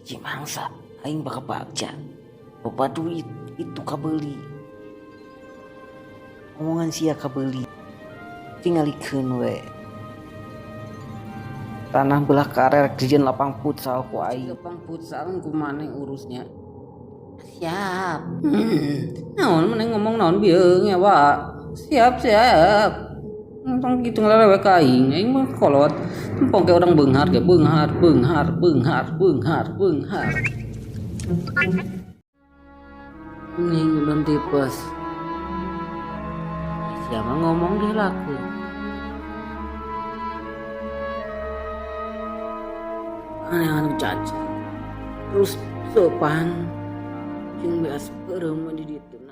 Hiji mangsa aing bakal bagja. Loba duit itu kabeuli. Omongan sia kabeuli. Tingalikeun we. Tanah belah karer dijieun lapang futsal ku aing. Lapang futsal ku maneh urusnya. Siap. Naon maneh ngomong naon bieu ngewa. Siap siap. Tong kitu ngalelewe ka aing, aing mah kolot. Tempong ke urang beunghar ge beunghar, beunghar, beunghar, beunghar, beunghar. Ning belum tipes. Siapa ngomong dilaku. Aneh-aneh caca. Terus sopan. Jeung beas peureum di ditu.